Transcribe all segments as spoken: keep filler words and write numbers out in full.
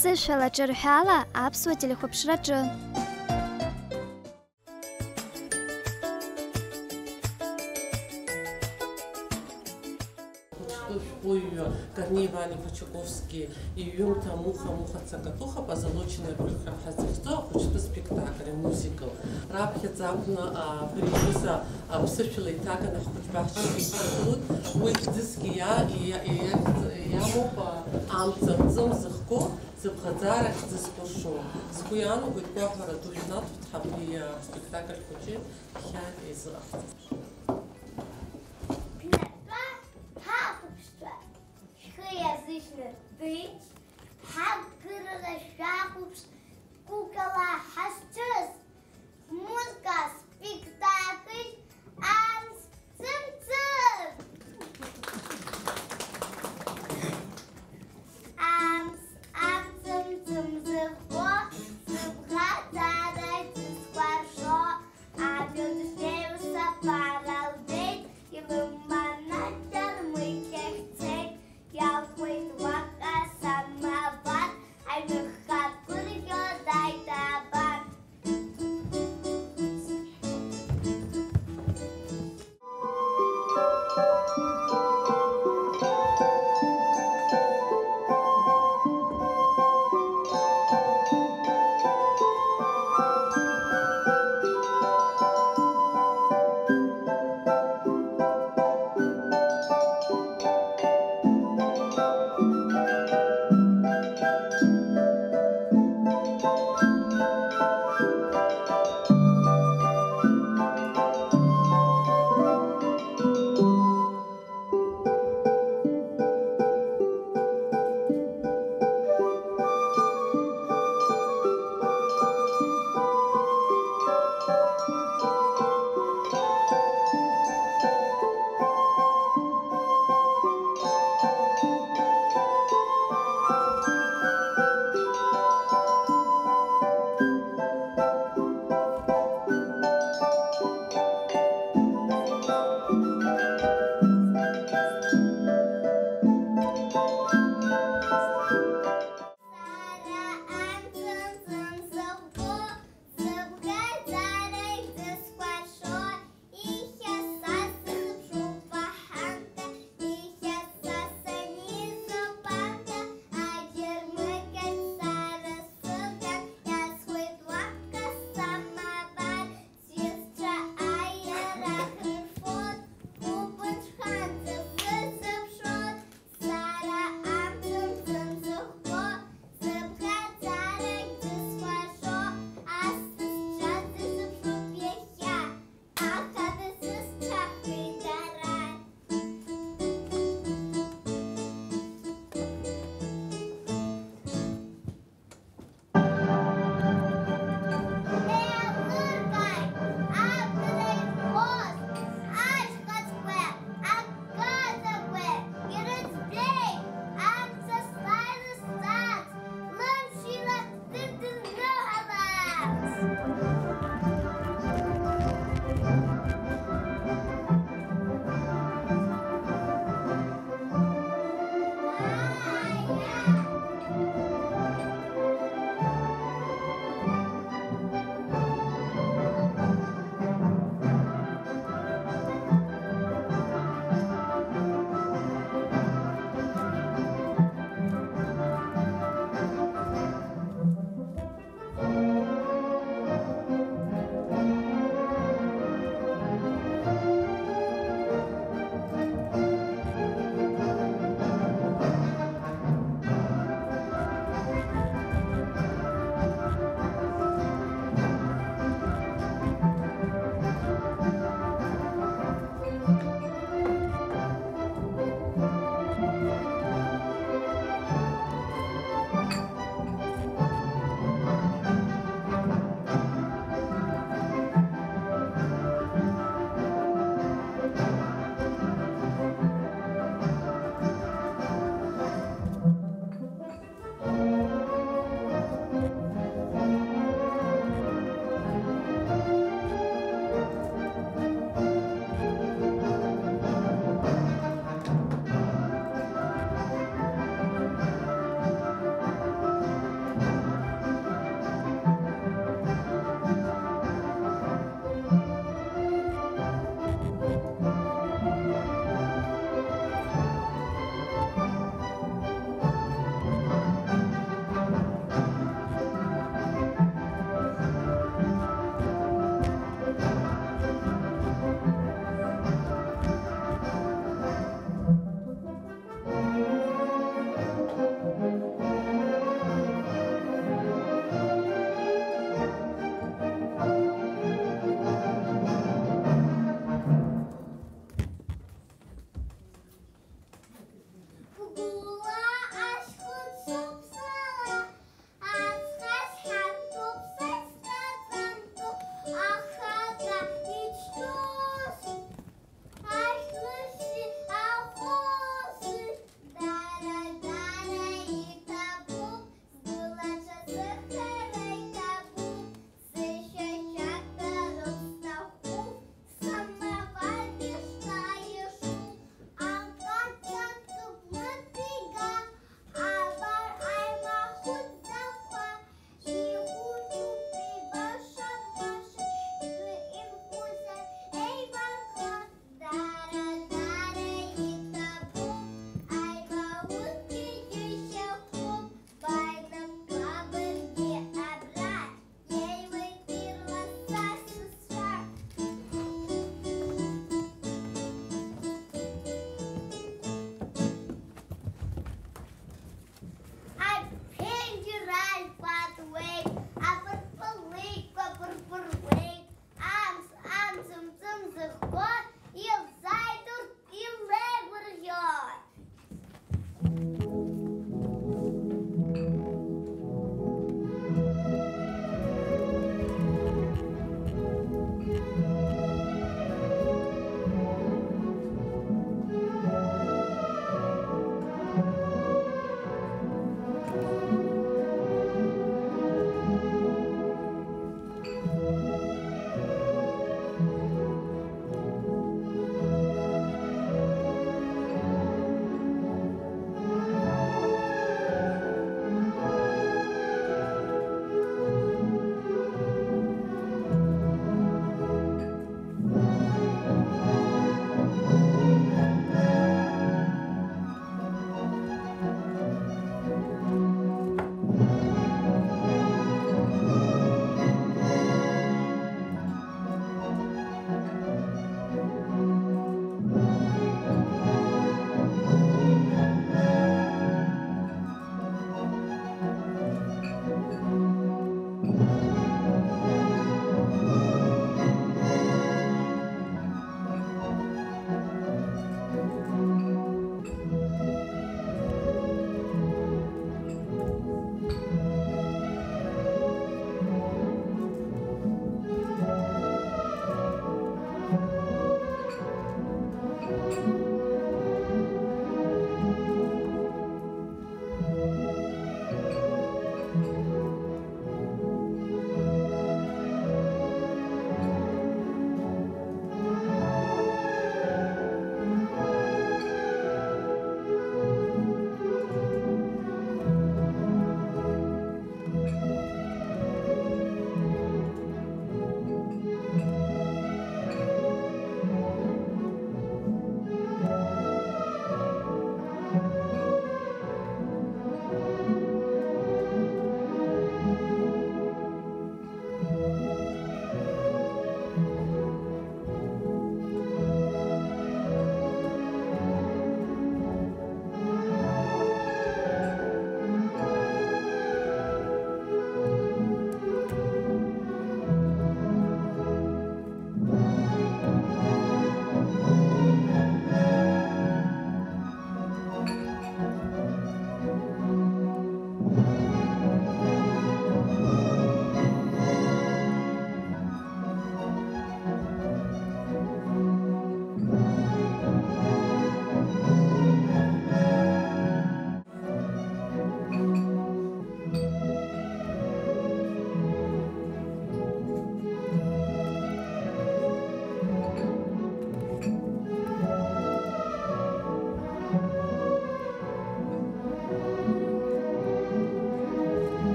Сышәала ҿырҳәала аԥсуа телехәаԥшраҿы. Хәыҷтәы шәҟәыҩҩы Корнеи Иван-иԥа Чаковски иҩымҭа Муха, Муха цакатуха, Позолоченная пыльха ҳәа зыхьӡу ахәыҷтәы спектакль, мюзикл. Раԥхьаӡа акәны, а, абри аҩыза, а, ԥсышәала иҭаганы ҳхәыҷ баҳча иқәыргылоит. Уи хьӡысгьы иа-, иа-, иа-, иамоуп, а, амца ҵым зыхго, зыбӷаӡара хьӡы зкәыршоу. Сгәы иаанагоит, гәаҳәара ду шәнаҭоит ҳабри аспектакль хәыҷы иахьа изыҟаҳҵаз. Бнатәа ҳахәаԥшцәа, шәхы иазышьҭны дыҩ, ҳақәгылара шәахәаԥш, гәыкала ҳазҿыз. Музыка спектакль Амс цымцым! Амс амцымцым зыхәо, зыбӷаӡара исыкәаршо, абҩа дышнеиуа саба. Ахаҵа ицәтәоз, ашәлыши ахәылшеи, дара-дара иҭабуп, сгәылацәа сыхара иҭабуп, сышьаҿа дара сҭахуп, самаваргьы шнаиашуп, ахаҵа ҵыблы бига, абар аимахәыццакқәа, ихәыҷуп ибаша-баша,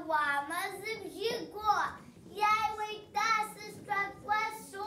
Ауама зыбжьы го, иааиуеит асасцәа кәасо.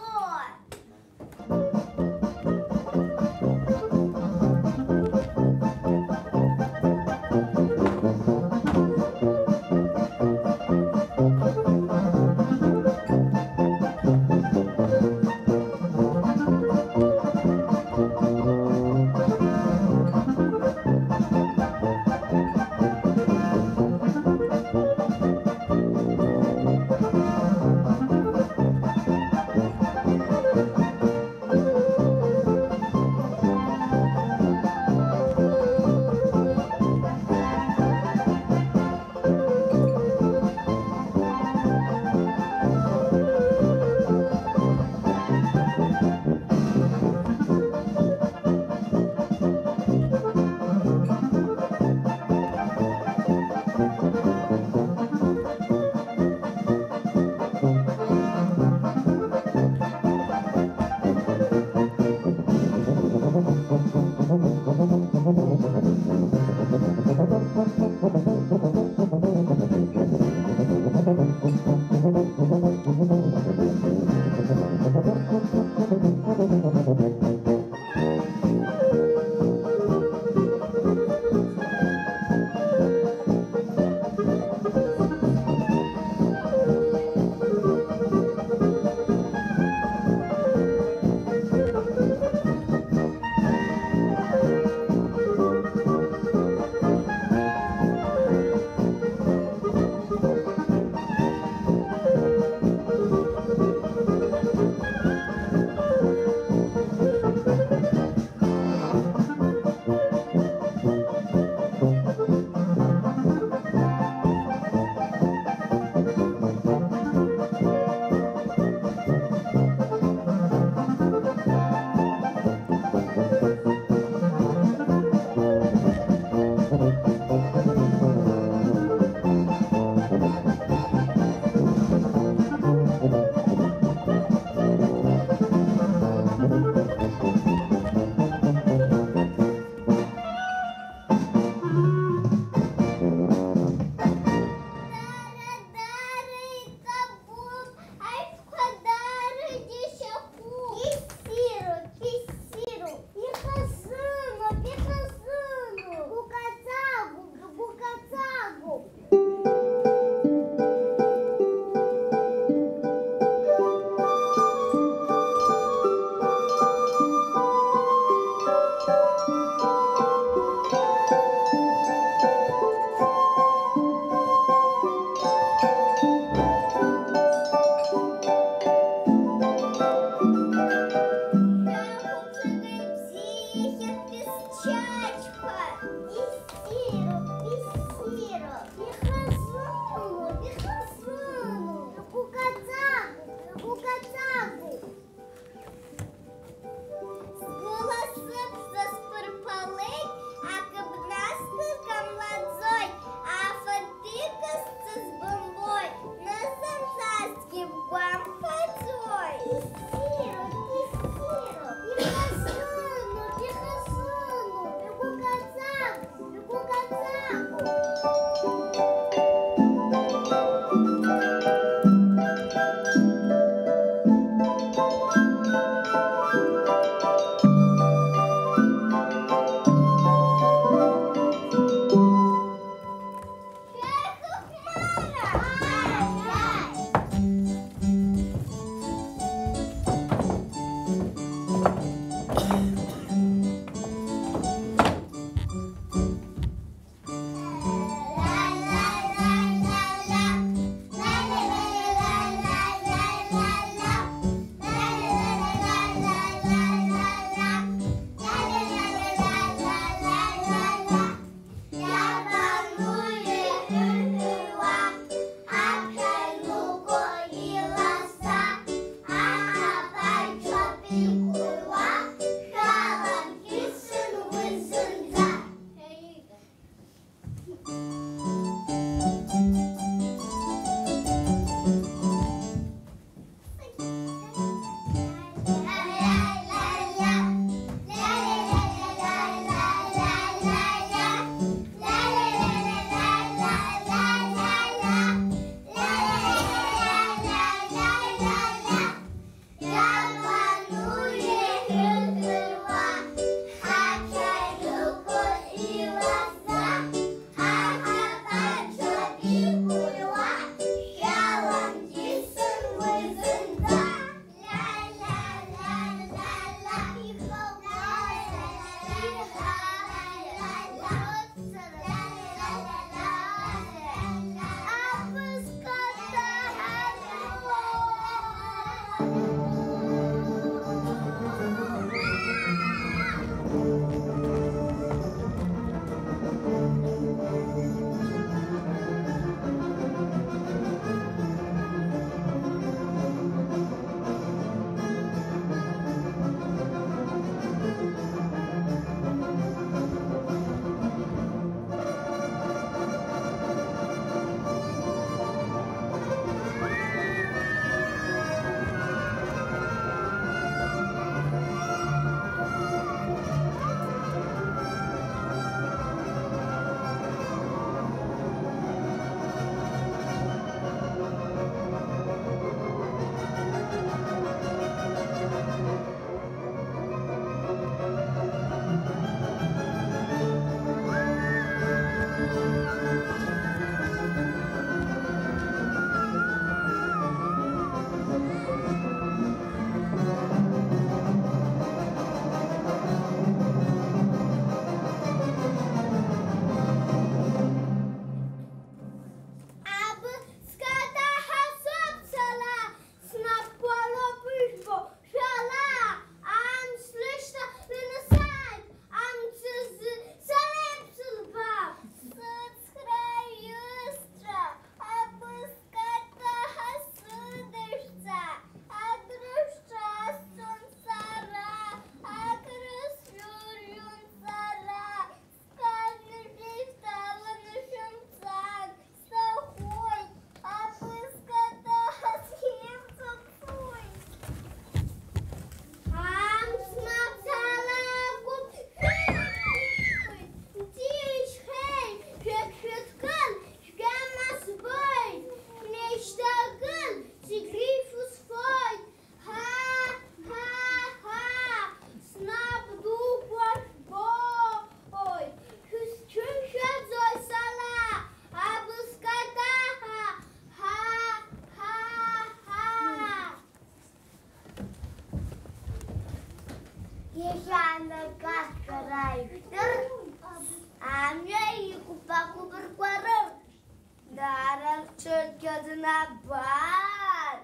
Днабар,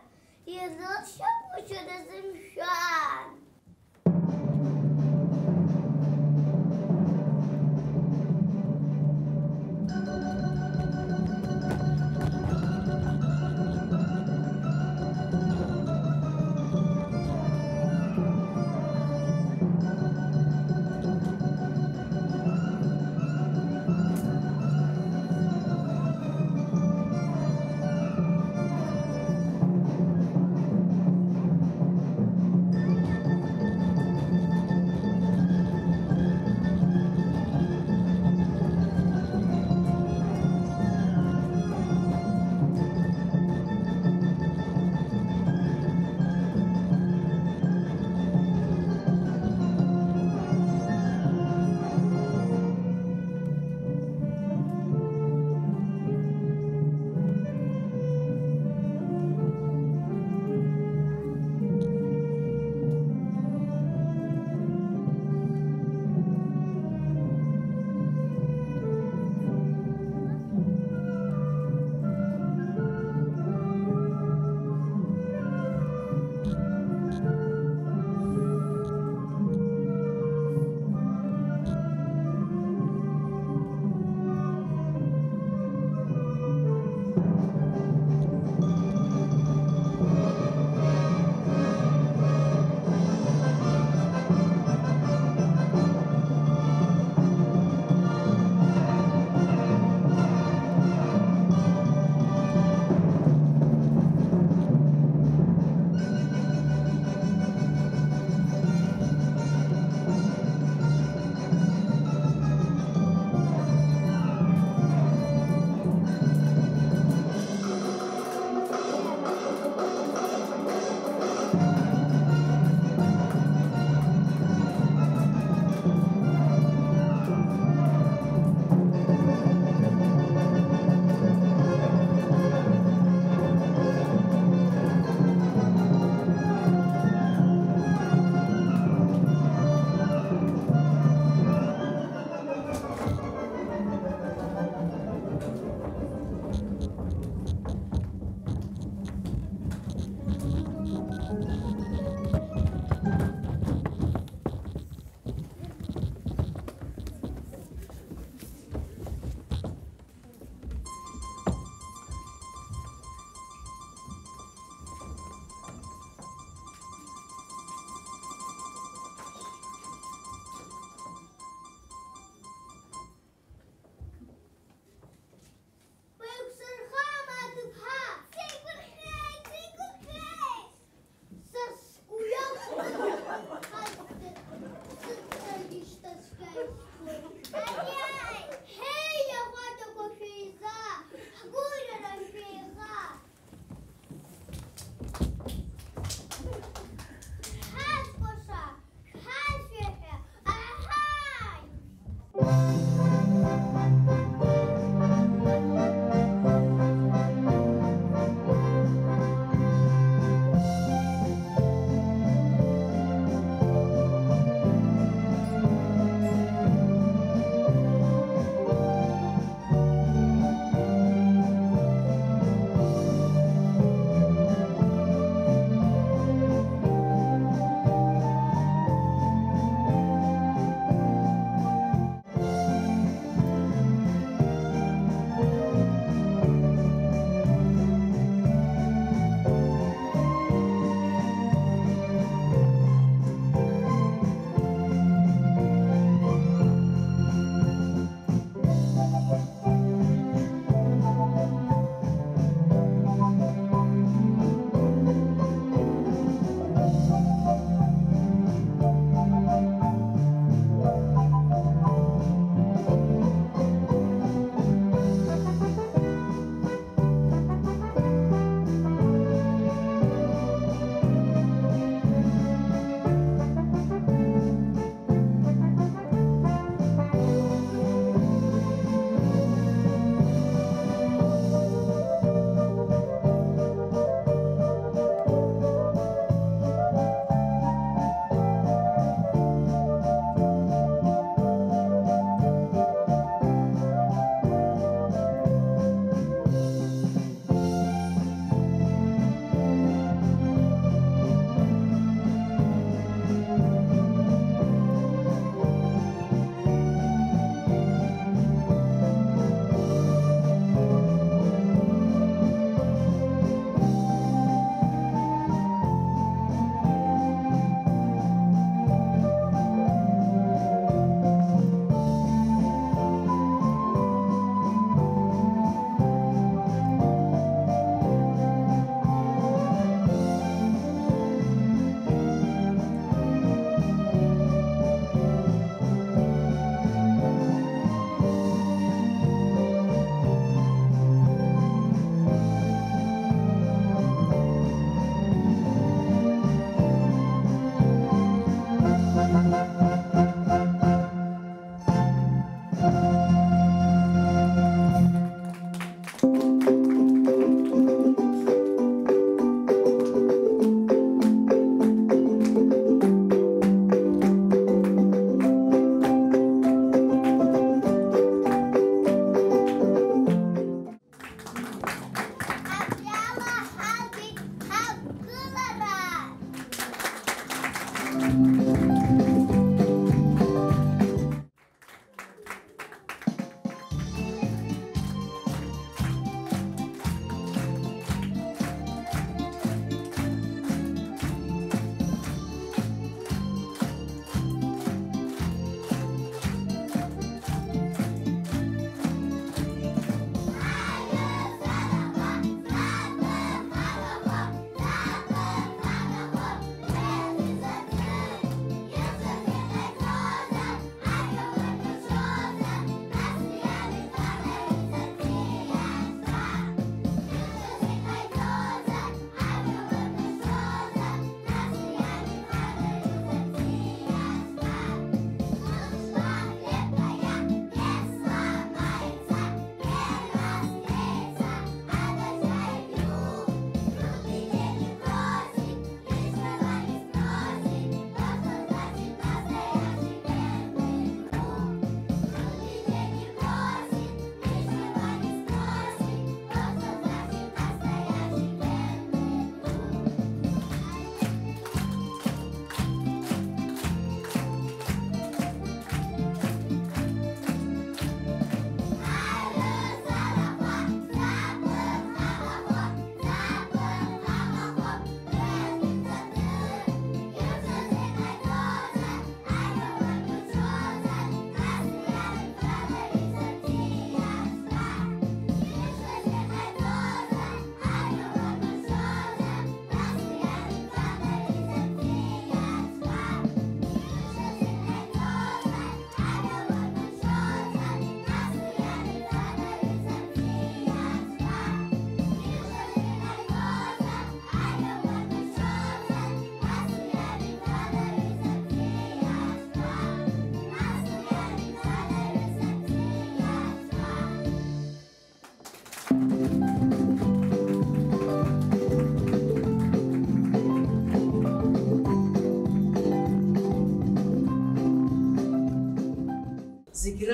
ирылшап уи шәара зымшәан.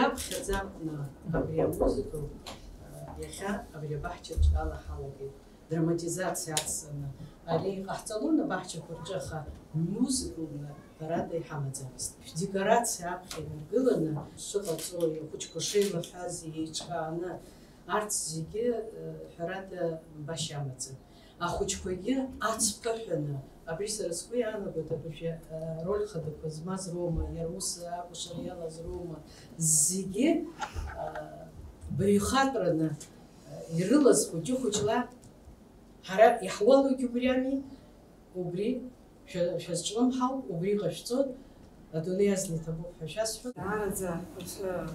Аԥхьаӡа акәны абри амузыкал, а, иахьа абри абаҳчаҿ ала ҳалагеит. Драматизациа ацҵаны. Ари ҟаҳҵалон абаҳчақәа рҿы, аха музыкалны ҳәарада иҳамаӡамызт. Шәдекорациа аԥхьа инаргыланы шыҟаҵо, ихәыҷқәа шеилаҳәаз еиҿкааны, арҭ зегьы, э, ҳәарада, башьа амаӡам. Ахәыҷқәагьы ацԥыҳәаны, абри сара сгәы иаанагоит, абыржәы, э, роль хадақәа змаз роума, иара ус акәашара иалаз роума, зегьы, э, баҩхатәраны, э, ирылаз хәыҷы-хәыҷла, ҳара иаҳуалугь убри ами, убри шәа-, шәазҿлымҳауп, убри ҟашәҵоит, адунеи азна иҭабуп ҳәа шәасҳәоит. Даараӡа, э,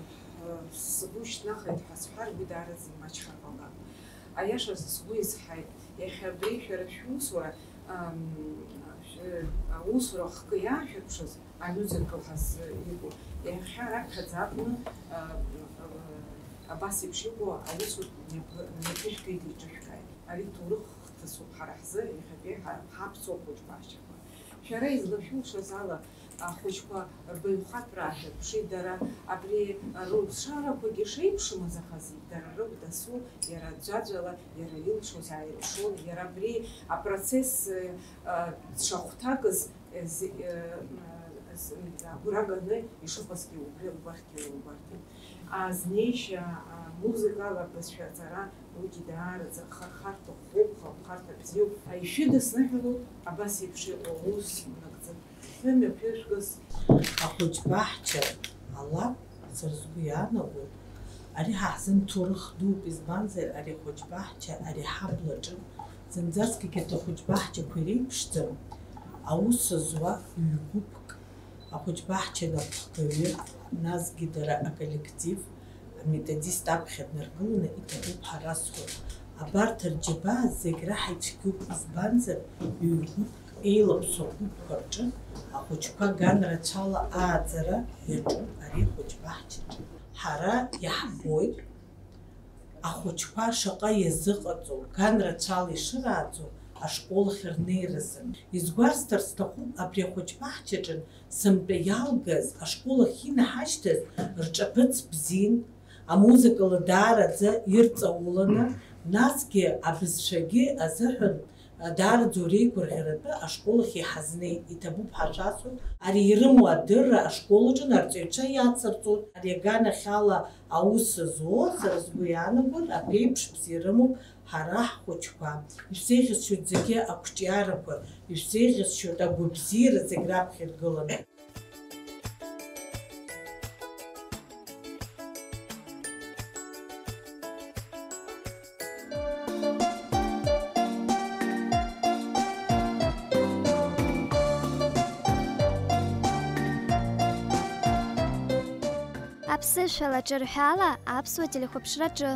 сгәы шьҭнахит ҳәа сҳәар, уи даараӡа имаҷхар ҟалап. Аиашазы сгәы изҳаит, иахьа абри шәара шәусура, ам, шә-, аусура ахкы иаашәырԥшыз, амюзикл ҳазы иҟоу, иахьа раԥхьаӡа акәны, а, а, абас еиԥш иҟоу аусутә мҩаԥы-, мҩаԥышәгеит, еиҿышәкааит. Ари ҭоурых хҭысуп ҳара ҳзы, иахьатәи ҳа-, ҳаԥсуа хәыҷ баҳчақәа. Шәара излашәылшаз ала, ахәыҷқәа рбаҩхатәра аашәырԥшит, дара абри рылшарақәагьы шеиԥшымыз, аха зегь дара роуп дасу, иара аӡәаӡәала, иара илшоз ааирԥшуан, иара абри апроцесс, э, э, дшахәҭакыз, э, зи-, э, э, з-, агәра ганы ишыҟазгьы убри лгәарҭеит, лгәарҭеит. Азнеишьа, амузыкала абызшәа аҵара, уигьы даараӡа ахырхарҭа ӷәӷәоуп, ахырхарҭа бзиоуп. Ишәыдысныҳәалоит абас еиԥш иҟоу аус унагӡа. Шәымҩаԥыржәгаз. Ахәыҷбаҳча алакә, сара сгәы иаанагоит, ари ҳа ҳзын ҭоурых дууп, избанзар, ари ахәыҷбаҳча, ари ҳаблаҿы, зынӡаскгьы арҭ ахәыҷбаҳчақәа иреиԥшӡам, аус зуа ҩ-гәыԥк, ахәыҷбаҳча напхгаҩы, насгьы дара аколлектив, аметодист аԥхьа днаргыланы иҭабуп ҳәа расҳәоит. Абарҭ рџьабаа зегь раҳа ицәгьоуп, избанзар, ҩ-гәыԥк, еилаԥсоу гәыԥқәа рҿы ахәыҷқәа ган рацәала ааӡара иаҿуп ари ахәыҷбаҳчаҿы. Ҳара иаҳбоит, ахәыҷқәа шаҟа иазыҟаҵоу, ган рацәала ишырааӡо ашкол ахь рнеиразы. Изгәасҭар сҭахуп, абри ахәыҷбаҳчаҿы сынтәа иалгаз, ашкол ахь инаҳашьҭыз рҿаԥыц бзиан, амузыкала даараӡа ирҵауланы, насгьы абызшәагьы азыҳәан даараӡа уреигәырӷьаратәы ашкол ахь иҳазнеит, иҭабуп ҳәа шәасҳәоит. Ари ирымоу адырра ашкол аҿы арҵаҩцәа иацырҵоит. Ари аганахьала аус зуо, сара сгәы иаанагоит, абри еиԥш бзиа рымоуп ҳара ҳхәыҷқәа. Ишәзеиӷьасшьоит зегьы ақәҿиарақәа, ишәзеиӷьасшьоит агәабзиара зегь раԥхьа иргыланы. Аԥсышәала ҿырҳәала аԥсуа телехәаԥшраҿы.